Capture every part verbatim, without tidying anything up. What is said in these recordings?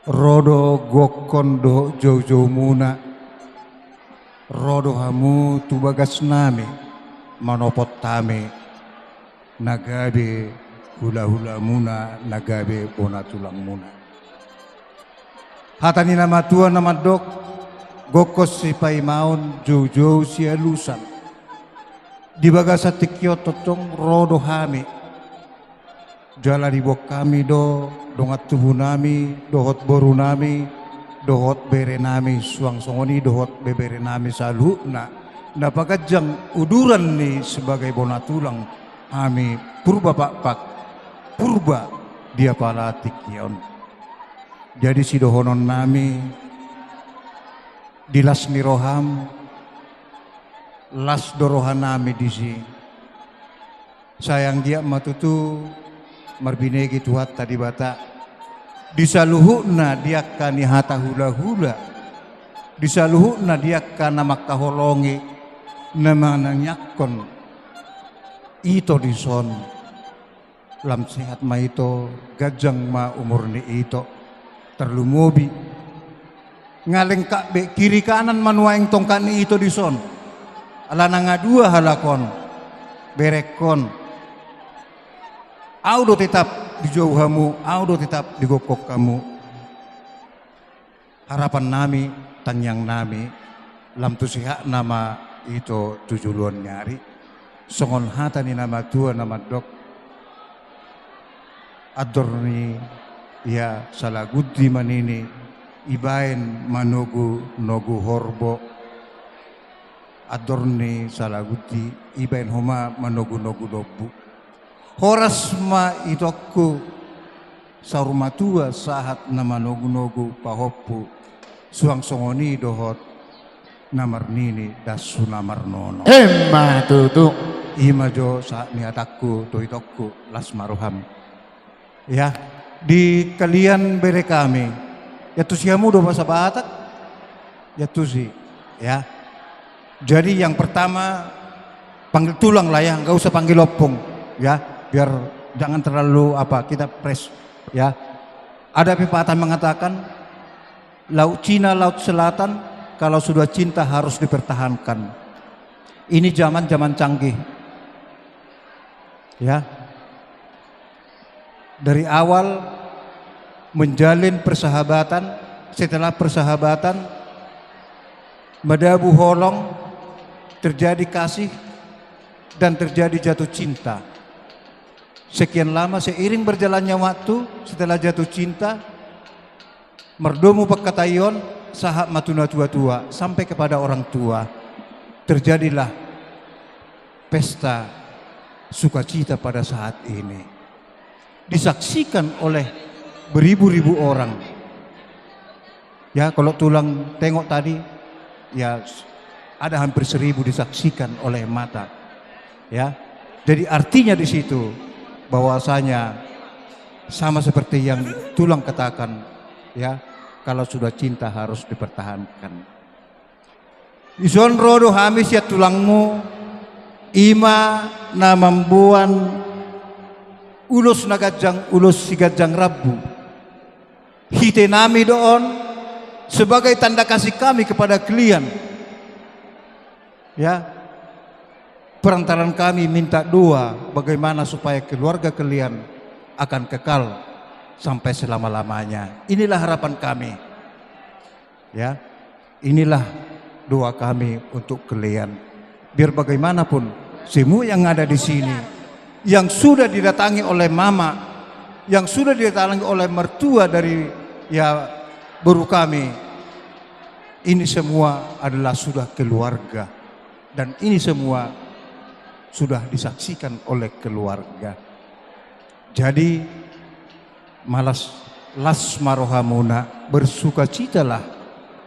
Ro do gokkon dohot joujoumuna, ro do hamu tu bagasnami, manopot hami, na gabe hulahulamuna, na gabe bona tulangmuna. Hata ni na matua na mandok, gokkon sipaimaon, joujou sialusan. Di bagasan tingki on tongtong ro do hami. Jala diboan hami do dongan tubunami, dohot borunami, dohot berenami, suang songon i dohot beberenami saluhutna, na paganjang uduran ni sebagai bona tulang hami Purba Pakpak, Purba di apala tingki on. Jadi sidohononnami, di las ni roham, las do rohanami disi. Sai anggiat ma tutu marbinege Tuhanta Debata di saluhutna di angka ni hata hulahula, di saluhutna di angka na mangkaholongi, na manangiangkon ito dison. Lam sehat ma ito, ganjang ma umur ni ito, tarlumobi nga lengkap be kiri kanan ma nuaeng tongkat ni ito dison. Alana nga dua halak on, berengkon. Au do tetap dijou hamu, au do tetap digokkon hamu. Harapannami, tangiangnami, lam tu sehatna ma ito tu joloan ni ari. Songon hata ni na matua na mandok, andor ni, ia, salagundi ma nini, ibaen manogunogu horbo. Andor ni salagundi, ibaen homa manogunogu lombu. Horas ma itongku, saur matua sahat na manogunogu pahompu, suang songon i dohot na marnini dasu na marnono. Emma tutu. I ma jo sahat ni hatangku tu itongku, las ma roham. Ya, di kalian bere kami. Iantusi hamu do bahasa Batak? Iantusi, ya. Jadi yang pertama, panggil tulang lah ya, nggak usah panggil ompung, ya, biar jangan terlalu apa, kita fresh, ya. Ada pepatah mengatakan, laut Cina, laut selatan, kalau sudah cinta harus dipertahankan. Ini zaman, zaman canggih. Ya. Dari awal menjalin persahabatan, setelah persahabatan, madabu holong, terjadi kasih, dan terjadi jatuh cinta. Sekian lama, seiring berjalannya waktu, setelah jatuh cinta, mardomu pangkataion, sahat ma tu natuatua, sampai kepada orang tua. Terjadilah pesta sukacita pada saat ini. Disaksikan oleh beribu-ribu orang. Ya, kalau tulang tengok tadi, ya, ada hampir seribu disaksikan oleh mata. Ya. Jadi artinya di situ bahwasanya sama seperti yang tulang katakan, ya, kalau sudah cinta harus dipertahankan. Dison ro do hami sian tulangmu, i ma na mamboan ulos na ganjang, ulos siganjang rambu. Hitenami do on sebagai tanda kasih kami kepada kalian. Ya, perantaraan kami minta doa bagaimana supaya keluarga kalian akan kekal sampai selama-lamanya. Inilah harapan kami. Ya, inilah doa kami untuk kalian. Biar bagaimanapun, semua yang ada di sini, yang sudah didatangi oleh mama, yang sudah didatangi oleh mertua dari, ya, boru kami, ini semua adalah sudah keluarga. Dan ini semua sudah disaksikan oleh keluarga. Jadi, malas, las ma rohamuna, bersukacitalah,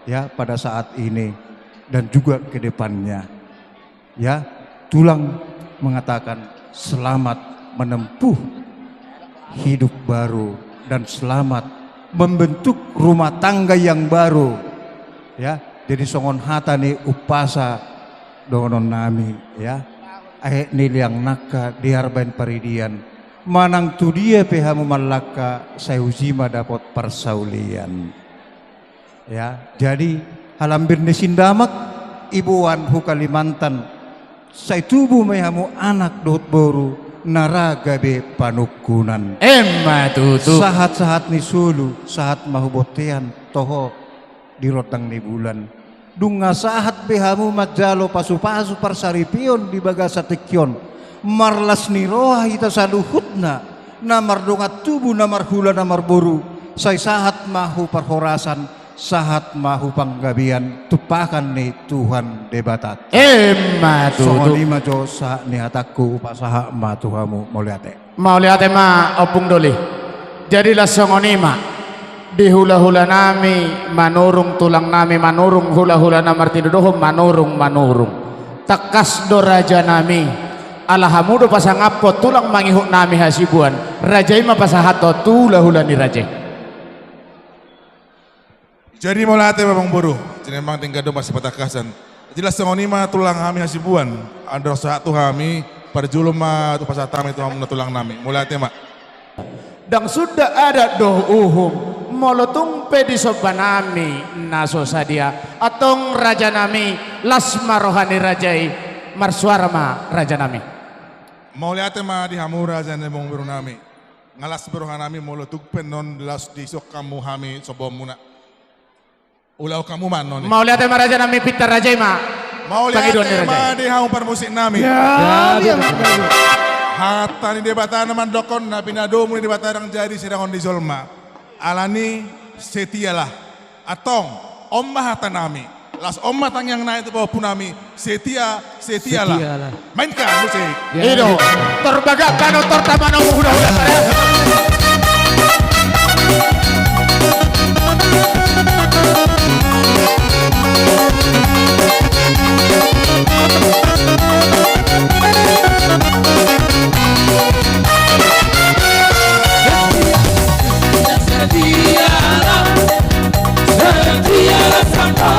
ya, pada saat ini dan juga ke depannya. Ya, tulang mengatakan selamat menempuh hidup baru dan selamat membentuk rumah tangga yang baru. Ya, jadi songon hata ni umpasa dohononnami, ya. Aek ni liang nangka, dear baen paridian, Manang tu dia pe hamu manlangka, sai uji ma dapot parsaulian. Ya, jadi halambir ni sindamak iboan hu Kalimantan, sai tubu ma i hamu anak dohot boru na ra gabe panungkunan. Emma tutu. Sahat-sahat ni solu, sahat ma hu bontean, toho di rondang ni bulan. Dung nga sahat be hamu manjalo pasu-pasu parsaripeon di bagasan tingki on, marlas ni roha hita saluhutna, na mardongan tubu, na marhula, na marboru, sai sahat ma hu parhorasan, sahat ma hu panggabean, tumpahan ni Tuhan Debata. Emma tutu. Songon i ma jo sahat ni hatangku, hupasahat ma tu hamu, mauliate. Mauliate ma, Ompung Doli. Jadi, laos songon i ma, di hula-hula nami Manurung, tulang nami Manurung, hula-hula na martinodohon Manurung, Manurung. Tangkas do, raja nami, ala hamu do pasangaphon tulang mangihut nami Hasibuan. Raja i ma pasahathon tu hula-hula ni raja i. Jadi, mauliate ma, amangboru. Jadi, memang tinggal do masih patangkasan. Jelas songon i ma, tulang hami Hasibuan. Andor sahat tu hami, parjolo ma tu pasahat hami tu hamu na tulang nami. Mauliate ma. Ndang suda adat dohot uhum, molo tung pe disomba nami na so sadia. Antong, raja nami, las ma roha ni raja i, marsuara ma, raja nami. Mauliate ma di hamu, raja nami, amangboru nami. Nga las be roha nami molo tung pe annon laos dison hamu hami sombaonmuna. Ulahon hamu ma annon i. Mauliate ma, raja nami, pintar raja i ma. Mauliate ma di hamu parmusik nami. Ya, ya, betul. Hata ni Debata na mandokkon, na pinadomu ni Debata ndang jadi sirangon ni jolma. Alani setialah. Antong, on ma hata nami. Laos on ma tangiang nami tu pahompu nami. Setia, setialah. Setialah. Mainkan musik. Ya. I do. Tor bagak tano, tor tama nomu, hula-hula. Setialah, setialah sampai